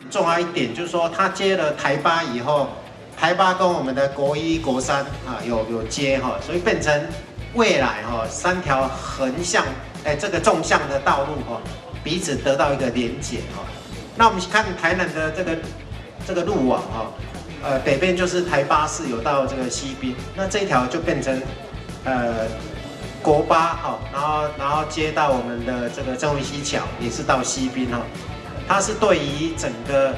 重要一點就是說，他接了台八以後，台八跟我們的國一、國三啊有接哈，所以變成未來哈三條橫向這個縱向的道路哈，彼此得到一個連結哈。那我們看台南的這個路網哈，北邊就是台八是有到這個西濱，那這一條就變成國八哈，然後接到我們的這個曾文溪橋，也是到西濱哈。它是對於整個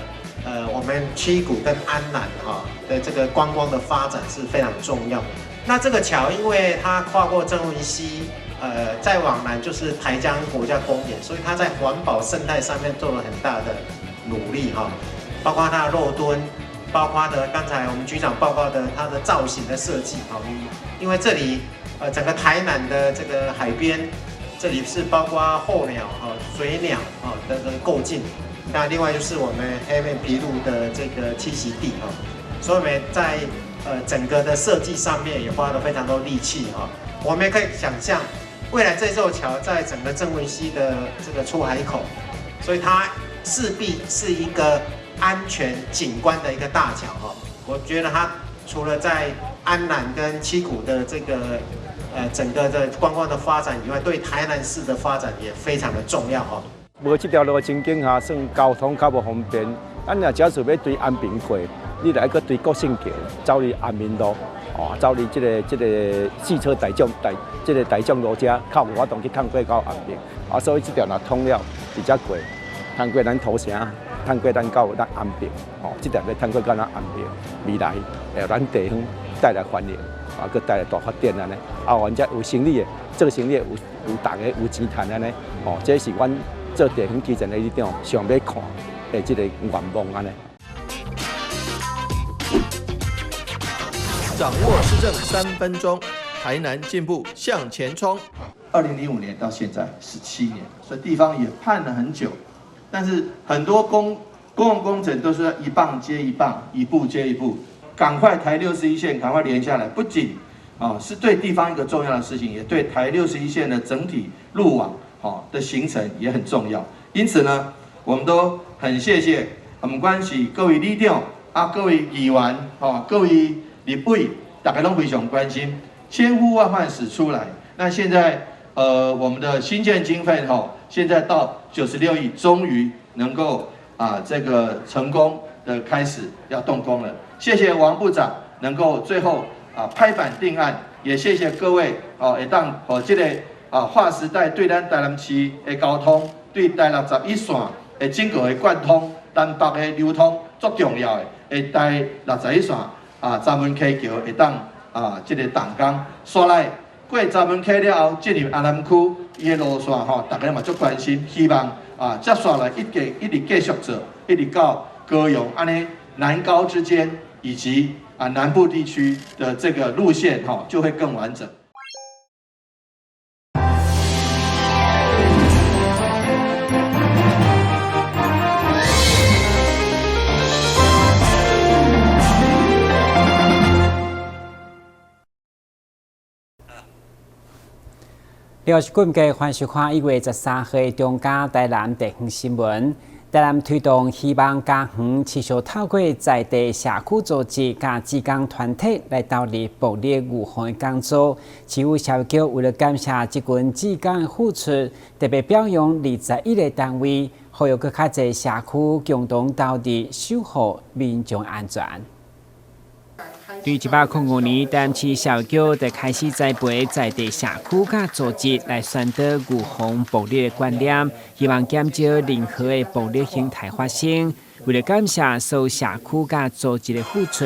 我們七股跟安南哈的這個觀光的發展是非常重要。那這個橋因為它跨過曾文溪，再往南就是台江國家公園，所以它在環保生態上面做了很大的努力哈，包括它的落墩，包括的剛才我們局長報告的它的造型的設計哈，因為這裡整個台南的這個海邊，這裡是包括候鳥哈、水鳥啊的這個過境，那另外就是我們黑面琵鷺的這個棲息地哈，所以我們在整個的設計上面也花了非常多力氣哈。我們也可以想象，未來這座橋在整個曾文溪的這個出海口，所以它勢必是一個安全景觀的一個大橋哈。我覺得它除了在安南跟七股的這個整個的觀光的發展以外，對台南市的發展也非常的重要哈。無這條路的情景下，算交通較無方便。咱若假使欲對安平過，你來閣對國姓橋走入安民路，哦，走入這個四車大眾大這個大眾路遮，較有法度去通過到安平。啊，所以這條若通了，直接過，通過咱土城，通過咱到咱安平，哦，這條欲通過到咱安平，未來會咱地方帶來繁榮，啊，閣帶來大發展按呢。啊，阮遮有生意的，做生意的有逐个有錢趁按呢，哦，這是阮做地方基層的里長上欲看的這個願望按呢。掌握市政3分鐘，台南進步向前衝。2005年到現在17年，所以地方也盼了很久，但是很多公共工程都是一棒接一棒，一步接一步，趕快台六十一線趕快連下來，不僅啊是對地方一個重要的事情，也對台六十一線的整體路網的形成也很重要。因此呢，我們都很謝謝，不管是各位里長啊，各位議員，各位立委，大家攏非常關心，千呼萬喚始出來。那現在，我們的興建經費現在到96億，終於能夠啊這個成功的開始要動工了。謝謝王部長能夠最後啊拍板定案，也謝謝各位哦，會當予這個啊劃時代對咱台南市的交通，對台六十一線的整個的貫通，南北的流通足重要的，會台六十一線啊閘門溪橋會當啊這個動工，煞來過閘門溪了後，進入安南區，伊的路線吼，大家嘛足關心，希望啊接紲來一直一直繼續做，一直到高雄按呢南高之間，以及啊南部地區的這個路線吼，就會更完整。呢個是今日歡收看1月13號的中嘉台南地方新聞。台南推動希望家園持續透過在地社區組織佮志工團體來投入暴力預防的工作。市府社會局為了感謝這群志工的付出，特別表揚21個單位，呼籲閣較濟社區共同投入守護民眾安全。對105年，台南市社會局就開始栽培在地社區佮組織來宣導預防暴力的觀念，希望減少任何的暴力形態發生。為了感謝所有社區佮組織的付出，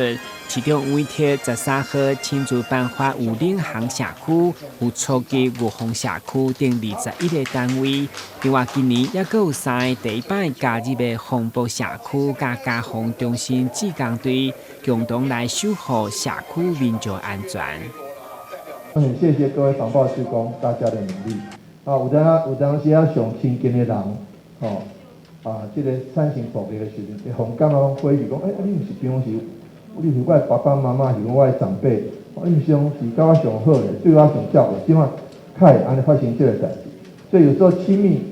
市長委託13號親自頒發有領航社區、有初級預防社區等21個單位。另外，今年猶閣有三個第一擺加入的防暴社區佮家防中心志工隊，共同來守護社區民眾安全。很謝謝各位防暴志工大家的努力。啊，有當時啊，上親近的人，吼。啊，這個產生暴力的時陣，會予感覺講懷疑講，欸，你毋是平常時，你是我的爸爸媽媽，是講我的長輩，你毋是講是佮我上好的，對我上照顧，這馬較會按呢發生這個代誌。所以有時候親密、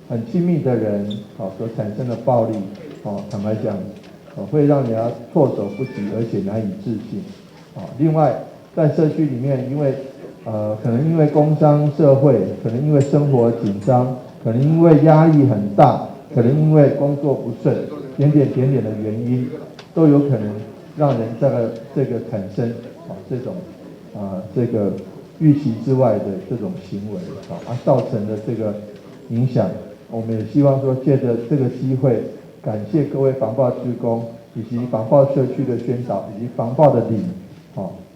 很親密的人，所產生的暴力，哦，坦白講，哦，會讓人家措手不及，而且難以置信。啊，另外在社區裡面，因為可能因為工商社會，可能因為生活緊張，可能因為壓力很大，可能因為工作不順，點點點點的原因，都有可能讓人這個產生啊這種啊這個預期之外的這種行為啊，造成的這個影響。我們也希望說，借著這個機會，感謝各位防暴志工以及防暴社區的宣導，以及防暴的里，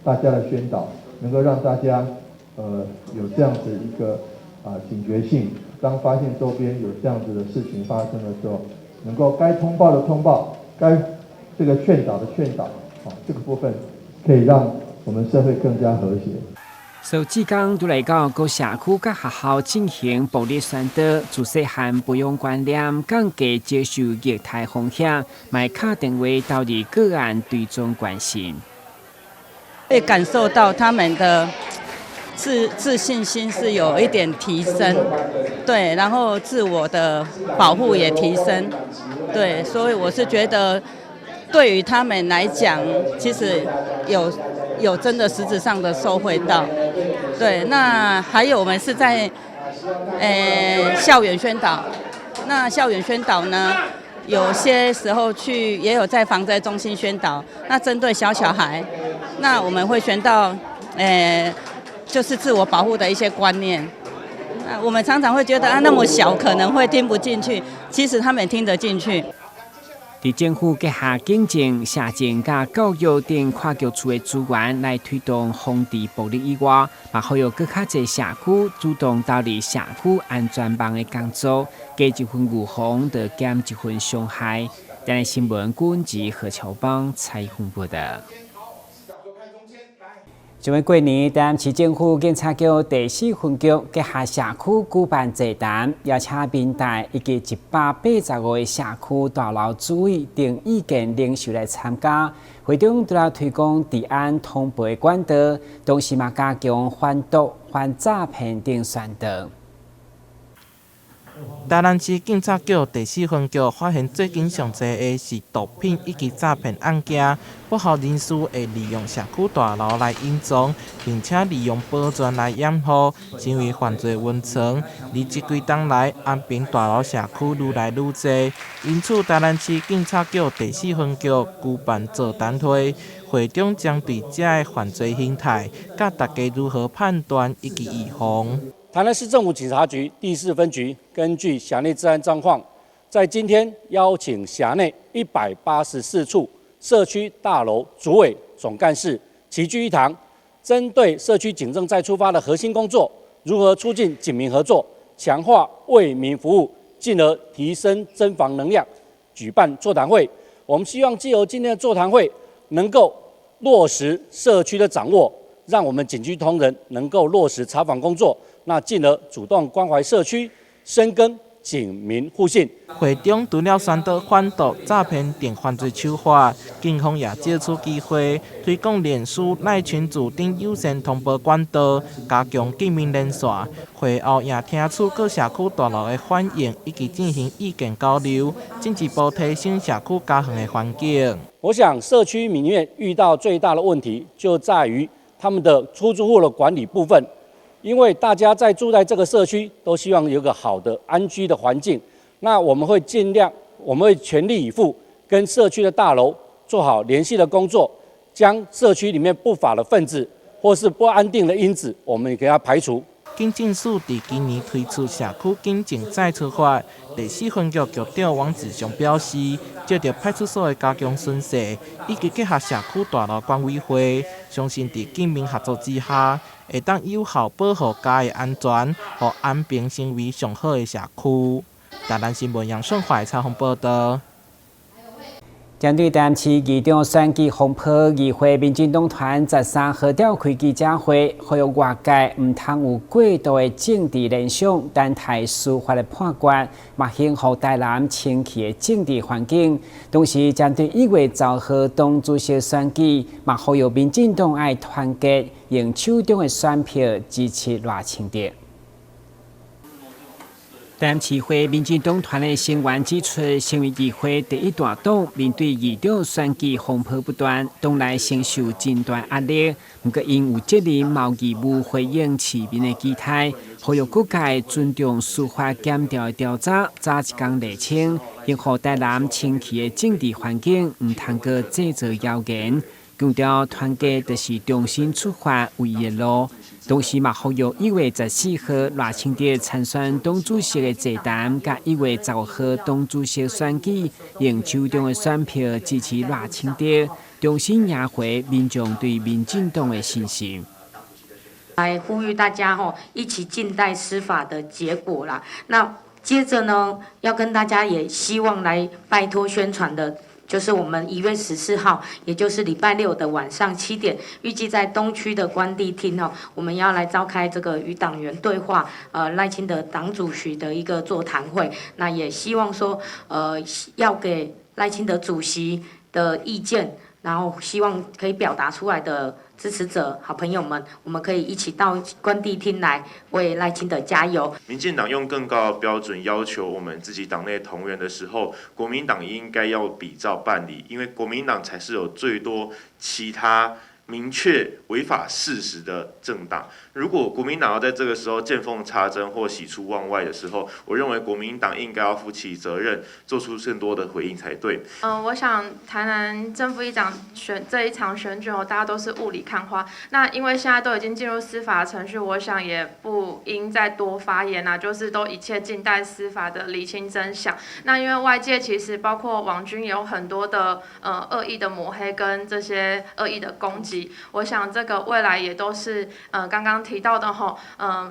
大家的宣導，能夠讓大家有這樣子一個啊警覺性，當發現周邊有這樣子的事情發生的時候，能夠該通報的通報，該這個勸導的勸導，啊，這個部分可以讓我們社會更加和諧。所以志工都來到各社區佮學校進行暴力宣導，自細漢培養觀念，降低接受虐待風險，嘛敲電話投入個案追蹤關心。會感受到他們的自信心是有一點提升，對，然後自我的保護也提升，對，所以我是覺得對於他們來講，其實有真的實質上的受惠到，對，那還有我們是在校園宣導，那校園宣導呢，有些時候去也有在防災中心宣導，那針對小小孩，那我們會宣導，就是自我保護的一些觀念。那我們常常會覺得啊，那麼小可能會聽不進去，其實他們聽得進去。佇政府轄下警政、社政佮教育等跨局處的資源來推動防治暴力以外，嘛呼籲閣較濟社區主動投入社區安全網的工作，加一分預防，就減一分傷害。台南新聞郭吉何喬邦採訪報道。上個過年，台南市政府警察局第四分局轄下社區舉辦座談，邀請民代以及185個社區大樓主委等意見領袖來參加。會中除了推廣治安通報的管道，同時嘛加強反毒、反詐騙等宣導。台南市警察局第四分局發現最近上濟的是毒品以及詐騙案件，不法人士會利用社區大樓來隱藏，並且利用保全來掩護，成為犯罪溫床。而這幾冬來，安平大樓社區愈來愈濟，因此台南市警察局第四分局舉辦座談會，會中針對這个犯罪形態，教大家如何判斷以及預防。台南市政府警察局第四分局根據轄內治安狀況，在今天邀請轄內184處社區大樓主委總幹事齊聚一堂，針對社區警政再出發的核心工作，如何促進警民合作，強化為民服務，進而提升偵防能量，舉辦座談會。我們希望藉由今天的座談會，能夠落實社區的掌握，讓我們警區同仁能夠落實查訪工作。那進而主動關懷社區，深耕警民互信。會中除了宣導反毒、詐騙等犯罪手法，警方也借此機會推廣臉書、LINE 群組等有線通報管道，加強警民連線。會後也聽取各社區大樓的反應，以及進行意見交流，進一步提升社區家園的環境。我想社區裡面遇到最大的問題，就在於他們的出租戶的管理部分。因為大家在住在這個社區，都希望有個好的安居的環境。那我們會盡量，我們會全力以赴，跟社區的大樓做好聯繫的工作，將社區裡面不法的分子或是不安定的因子，我們給它排除。警政署佇今年推出社區警政再出發，第四分局局長王志雄表示，藉著派出所的加強巡視，以及結合社區大樓管委會，相信佇警民合作之下，會當有效保護家的安全，予安平成為上好的社區。台南新聞楊順懷採訪報道。針對台南市議長選舉風波，議會民進黨團13號召開記者會，呼籲外界毋通有過度的政治聯想，等待司法的判決，嘛興予台南清氣的政治環境。同時，針對1月10號黨主席選舉，嘛呼籲民進黨愛團結，用手中的選票支持賴清德。台南市會民進黨團的成員指出，身為議會第一大黨，面對議長選舉風波不斷，黨內承受真大壓力。毋過，𪜶有責任嘛有義務回應市民的期待，呼籲各界尊重司法檢調的調查，早一工釐清，維護台南清氣的政治環境，毋通閣製造謠言。強調團結就是重新出發唯一的路。同時嘛，呼籲1月14號賴清德參選黨主席的座談，佮1月15號黨主席選舉，用手中的選票支持賴清德，重新贏回民眾對民進黨的信心。來呼籲大家吼，一起靜待司法的結果啦。那接着呢，要跟大家也希望來拜託宣傳的，就是我們1月14號，也就是禮拜六的晚上7點，預計在東區的關帝廳哦，我們要來召開這個與黨員對話，賴清德黨主席的一個座談會。那也希望說，要給賴清德主席的意見，然後希望可以表達出來的支持者、好朋友們，我們可以一起到關帝廳來為賴清德加油。民進黨用更高的標準要求我們自己黨內同仁的時候，國民黨應該要比照辦理，因為國民黨才是有最多其他明確違法事實的政黨。如果國民黨要在這個時候見縫插針或喜出望外的時候，我認為國民黨應該要負起責任，做出更多的回應才對。我想台南正副議長選這一場選舉哦，大家都是霧裡看花。那因為現在都已經進入司法程序，我想也不應再多發言啦，就是都一切靜待司法的釐清真相。那因為外界其實包括網軍有很多的惡意的抹黑跟這些惡意的攻擊，我想這個未來也都是剛剛提到的吼，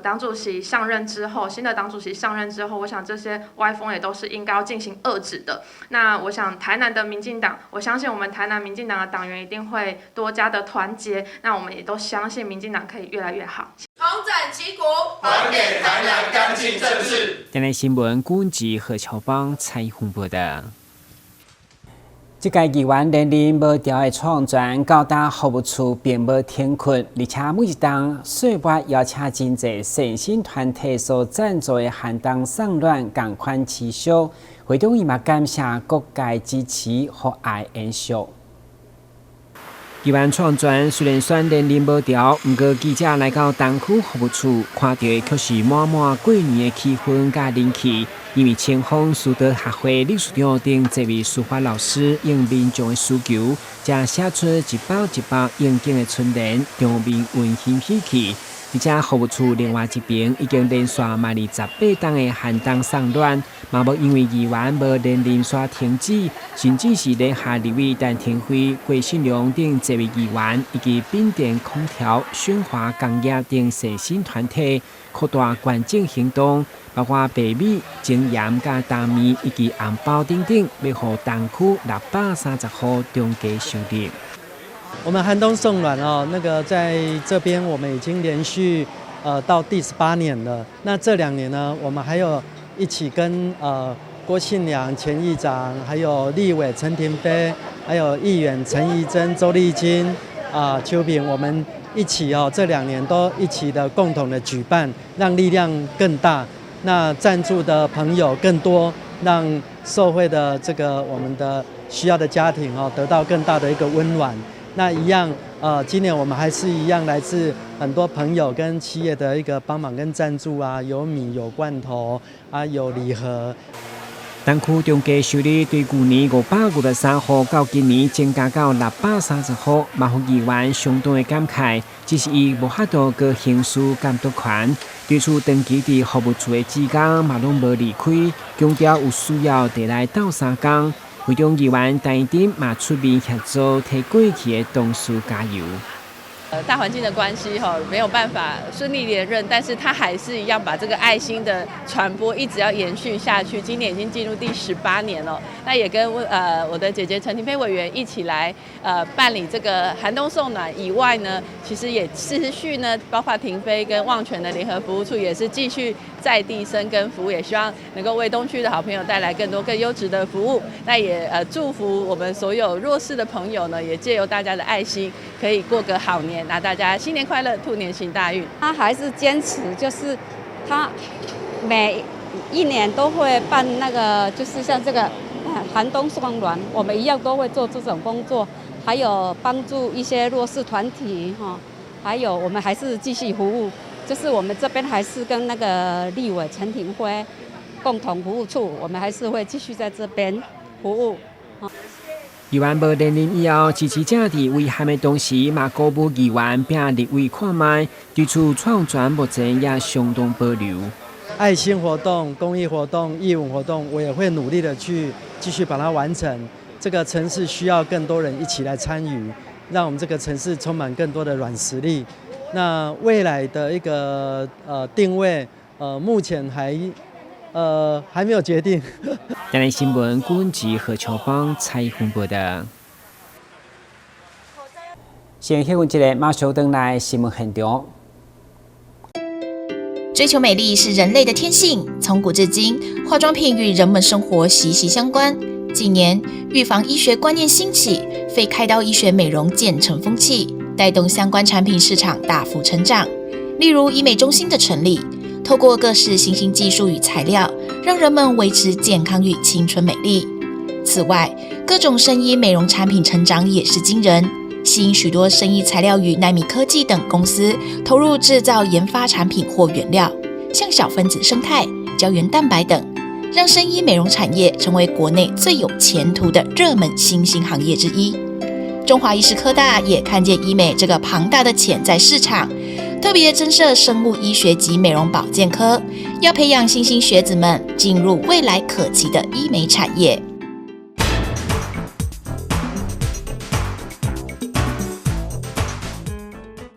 黨主席上任之後，新的黨主席上任之後，我想這些歪風也都是應該要進行遏止的。那我想台南的民進黨，我相信我們台南民進黨的黨員一定會多加的團結。那我們也都相信民進黨可以越來越好。重整旗鼓，還給台南乾淨政治。電視新聞，古吉何喬邦採訪報道。這屆議員連任無調的創全，到達服務處並無停困，而且每一冬歲末邀請真濟善心團體所贊助的寒冬送暖仝款持續。會長伊嘛感謝各界支持和愛延續。議員創全雖然選連任無調，毋過記者來到東區服務處，看著的卻是滿滿過年的氣氛佮人氣。因為清風樹德學會理事長等這位書法老師應民眾的需求，才寫出一包一包應景的春聯，場面溫馨喜氣。而且服務處另外一邊已經連續賣28冬的寒冬送暖，嘛無因為議員無連任煞停止，甚至是聯合立委陳亭妃、郭信良等這位議員，以及緬甸空調、宣華工業等善心團體擴大捐贈行動，包括白米、精鹽佮大麵以及紅包等等，欲予東區630戶中低收入。我們寒冬送暖哦，那個在這邊我們已經連續到第18年了。那這2年呢，我們還有一起跟郭信良前議長，還有立委陳亭妃，還有議員陳怡貞、周麗金啊、邱炳，我們一起哦，這2年都一起的共同的舉辦，讓力量更大，那贊助的朋友更多，讓受惠的這個我們的需要的家庭哦，得到更大的一個溫暖。那一樣，今年我們還是一樣，來自很多朋友跟企業的一個幫忙跟贊助啊，有米有罐頭啊，有禮盒。東區中低收入對舊年553戶，到今年增加到630戶，嘛予議員相當的感慨。只是伊無法度閣行使監督權，對此長期佇服務處的志工嘛攏無離開，強調有需要就來鬥相共。會中議員陳怡貞嘛出面協助替過去的同事加油。大環境的關係，哈，沒有辦法順利連任，但是他還是一樣把這個愛心的傳播一直要延續下去。今年已經進入第18年了，那也跟我的姐姐陳亭妃委員一起來辦理這個寒冬送暖以外呢，其實也持續呢，包括亭妃跟旺泉的聯合服務處也是繼續在地深耕服務，也希望能夠為東區的好朋友帶來更多更優質的服務。那也祝福我們所有弱勢的朋友呢，也借由大家的愛心，可以過個好年。那大家新年快樂，兔年行大運。他還是堅持，就是他每一年都會辦那個，就是像這個寒冬送暖，我們一樣都會做這種工作，還有幫助一些弱勢團體哈，還有我們還是繼續服務，就是我們這邊還是跟那個立委陳廷輝共同服務處，我們還是會繼續在這邊服務。議員無連任以後，支持者佇遺憾的同時，嘛鼓舞議員拼立委看覓，對此創全目前也相當保留。愛心活動、公益活動、義務活動，我也會努力的去繼續把它完成。這個城市需要更多人一起來參與，讓我們這個城市充滿更多的軟實力。那未來的一個定位，目前還沒有決定。台南新聞，郭文吉何秋芳採訪報道。先休困一下，馬上轉來新聞現場。追求美麗是人類的天性，從古至今，化妝品與人們生活息息相關。近年，預防醫學觀念興起，非開刀醫學美容漸成風氣，帶動相關產品市場大幅成長。例如醫美中心的成立，透過各式新興技術與材料，讓人們維持健康與青春美麗。此外，各種生醫美容產品成長也是驚人，吸引許多生醫材料與奈米科技等公司投入製造研發產品或原料，像小分子胜肽、膠原蛋白等，讓生醫美容產業成為國內最有前途的熱門新興行業之一。中華醫事科大也看見醫美這個龐大的潛在市場，特別增設生物醫學及美容保健科，要培養新興學子們進入未來可期的醫美產業。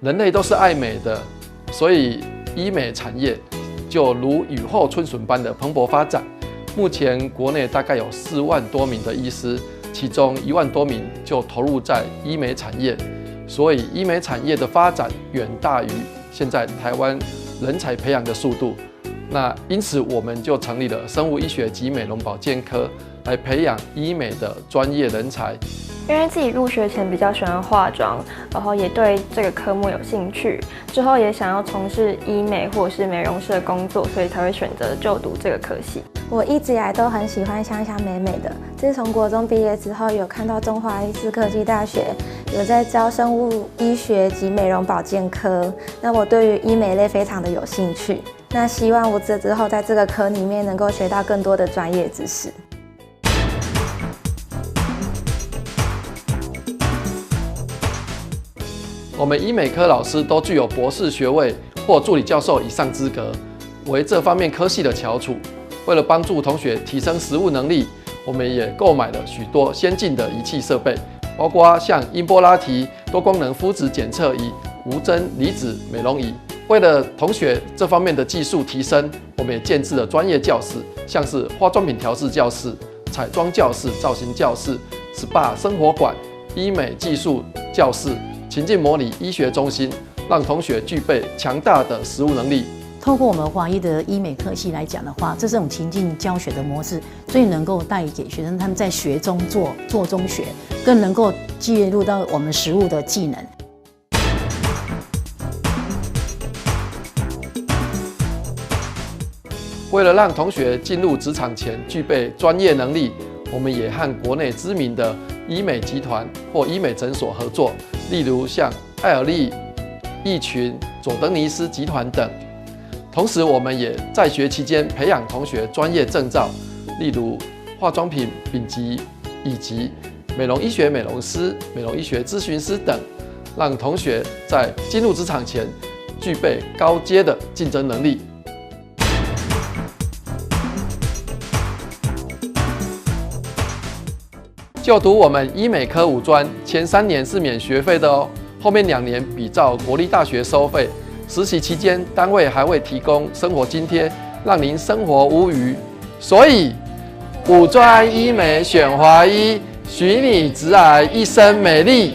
人類都是愛美的，所以醫美產業就如雨後春筍般的蓬勃發展。目前國內大概有4萬多名的醫師，其中1萬多名就投入在醫美產業，所以醫美產業的發展遠大於現在台灣人才培養的速度。那因此我們就成立了生物醫學及美容保健科，來培養醫美的專業人才。因為自己入學前比較喜歡化妝，然後也對這個科目有興趣，之後也想要從事醫美或是美容師的工作，所以才會選擇就讀這個科系。我一直以來都很喜歡香香美美的。自從國中畢業之後，有看到中華醫事科技大學有在招生物醫學及美容保健科，那我對於醫美類非常的有興趣。那希望我這之後在這個科裡面能夠學到更多的專業知識。我們醫美科老師都具有博士學位或助理教授以上資格，為這方面科系的翹楚。為了幫助同學提升實務能力，我們也購買了許多先進的儀器設備，包括像音波拉提、多功能膚質檢測儀、無針離子美容儀。為了同學這方面的技術提升，我們也建置了專業教室，像是化妝品調試教室、彩妝教室、造型教室、SPA 生活館、醫美技術教室、情境模擬醫學中心，讓同學具備強大的實務能力。透過我們華醫的醫美科系來講的話，這種情境教學的模式，最能夠帶給學生他們在學中做，做中學，更能夠介入到我們實務的技能。為了讓同學進入職場前具備專業能力，我們也和國內知名的醫美集團或醫美診所合作，例如像愛爾利、益群、佐登尼斯集團等。同時，我們也在學期間培養同學專業證照，例如化妝品丙級以及美容醫學美容師、美容醫學諮詢師等，讓同學在進入職場前具備高階的競爭能力。就讀我們醫美科五專，前3年是免學費的哦，後面2年比照國立大學收費。實習期間，單位還會提供生活津貼，讓您生活無虞。所以，五專醫美選華醫，許你直癌一生美麗。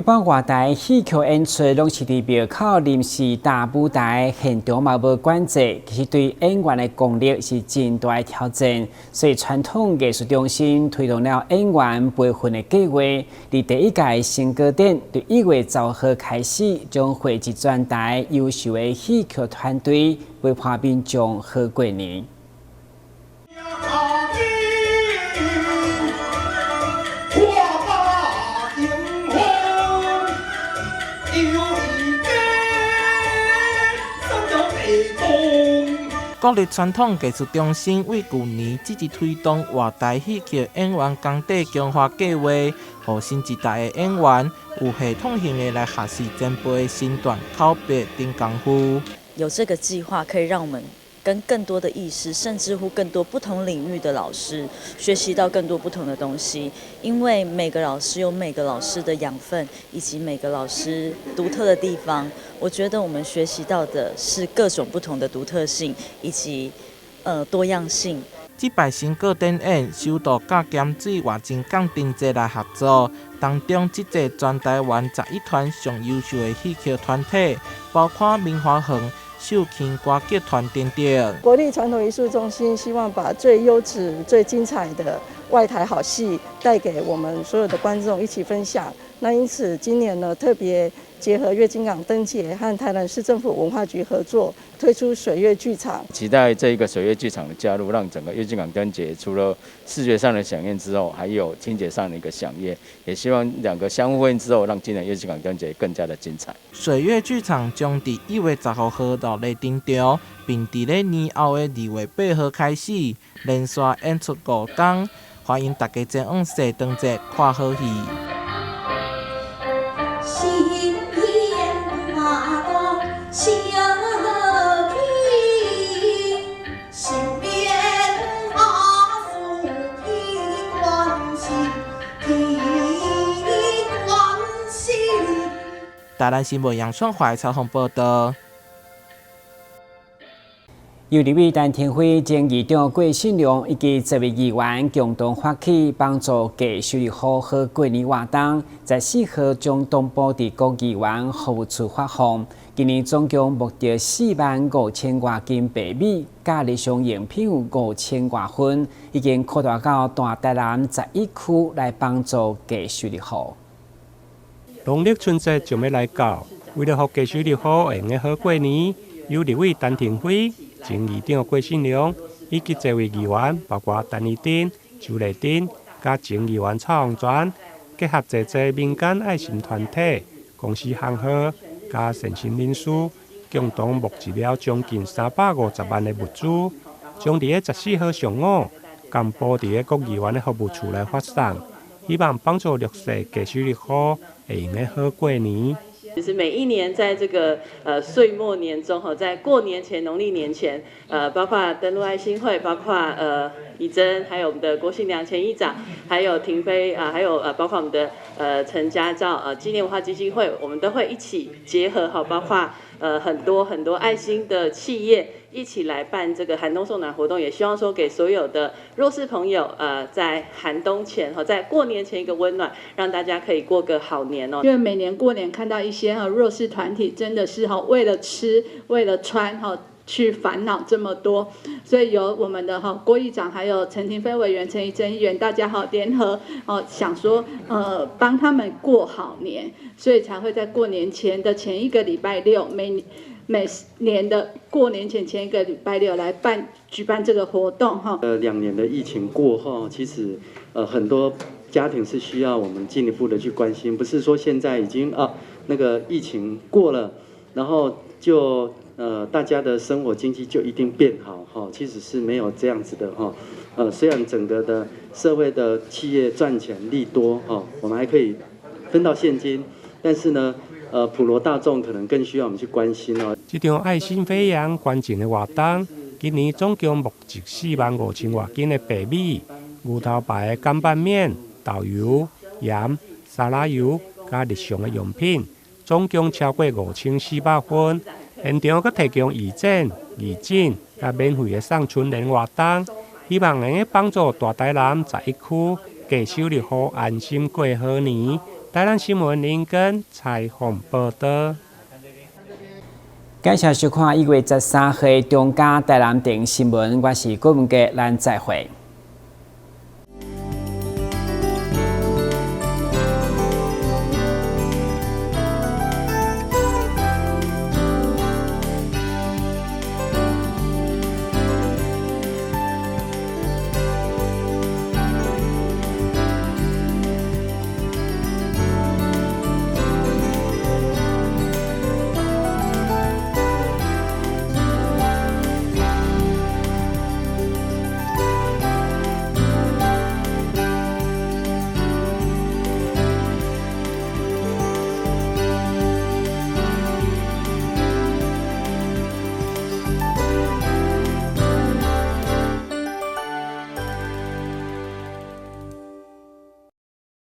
一般外台戲曲演出攏是佇廟口臨時搭舞台，現場嘛無管制，其實對演員的功力是真大的挑戰。所以傳統藝術中心推動了演員培訓的計劃，佇第一屆成果展，佇1月10號開始，將匯集全台優秀的戲曲團隊，陪伴民眾好過年。國立傳統藝術中心為舊年積極推動外台戲曲演員功底強化計劃，予新一代的演員有系統性的來學習前輩的身段、口白等功夫。有這個計劃，可以讓我們跟更多的藝師，甚至乎更多不同領域的老師，學習到更多不同的東西。因為每個老師有每個老師的養分，以及每個老師獨特的地方。我覺得我們學習到的是各種不同的獨特性，以及多樣性。這擺成果展演，首度佮鹹水活情港燈節來合作，當中這屆全台灣11團上優秀的戲曲團體，包括明華園、秀琴歌劇團等等。國立傳統藝術中心希望把最優質、最精彩的外台好戲帶給我們所有的觀眾一起分享。那因此今年呢，特別結合月津港燈節和台南市政府文化局合作，推出水月劇場。期待這一個水月劇場的加入，讓整個月津港燈節除了視覺上的饗宴之後，還有聽覺上的一個饗宴。也希望兩個相互呼應之後，讓今年月津港燈節更加的精彩。水月劇場將佇1月15號落禮登場，並佇咧年後的2月8號開始連續演出5天，歡迎大家前往踅燈節看好戲。台南新聞楊春懷採訪報道。由立委陳亭妃、前議長郭信良以及十位議員共同發起幫助低收入戶好過年活動，14號將東部佇國議員服務處發放。今年總共募得4萬5千外斤白米，佮日常用品有5千外份，已經擴大到大台南11區來幫助低收入戶。農曆春節就欲來到，為了予低收入戶會用好過年，由立委陳亭妃、前議長郭信良以及濟位議員，包括陳怡貞、周麗珍、佮前議員蔡洪泉，結合濟濟民間愛心團體、公司行號、佮善心人士，共同募集了將近350萬的物資，將佇个14號上午，共步佇个國議員的服務處來發送，希望幫助弱勢低收入戶會用個好過年。其實每一年在這個歲末年終哈，在過年前、農曆年前，包括登錄愛心會，包括怡貞，還有我們的郭信良前議長，還有亭妃啊，還有包括我們的陳家照紀念文化基金會，我們都會一起結合哈，包括很多很多愛心的企業一起來辦這個寒冬送暖活動，也希望說給所有的弱勢朋友，在寒冬前哈，在過年前一個溫暖，讓大家可以過個好年哦。因為每年過年看到一些哈弱勢團體，真的是哈為了吃、為了穿哈去煩惱這麼多，所以由我們的哈郭議長，還有陳亭妃委員、陳怡貞議員，大家哈聯合哦，想說幫他們過好年，所以才會在過年前的前一個禮拜六，每年的過年前前一個禮拜六來舉辦這個活動哈。2年的疫情過後，其實很多家庭是需要我們進一步的去關心，不是說現在已經啊那個疫情過了，然後就大家的生活經濟就一定變好哈，其實是沒有這樣子的哈。雖然整個的社會的企業賺錢利多哈，我們還可以分到現金，但是呢，普羅大眾可能更需要我們去關心哦。這場愛心飛揚捐贈的活動，今年總共募集4萬5千外斤的白米、牛頭牌的乾拌麵、豆油、鹽、沙拉油，佮日常的用品，總共超過5400份。現場閣提供義診、義診，佮免費的送春聯活動，希望能夠幫助大台南11區低收入戶安心過好年。台南新聞林根採訪報導。感謝收看1月13號中嘉台南電新聞，我是郭文傑，咱再會。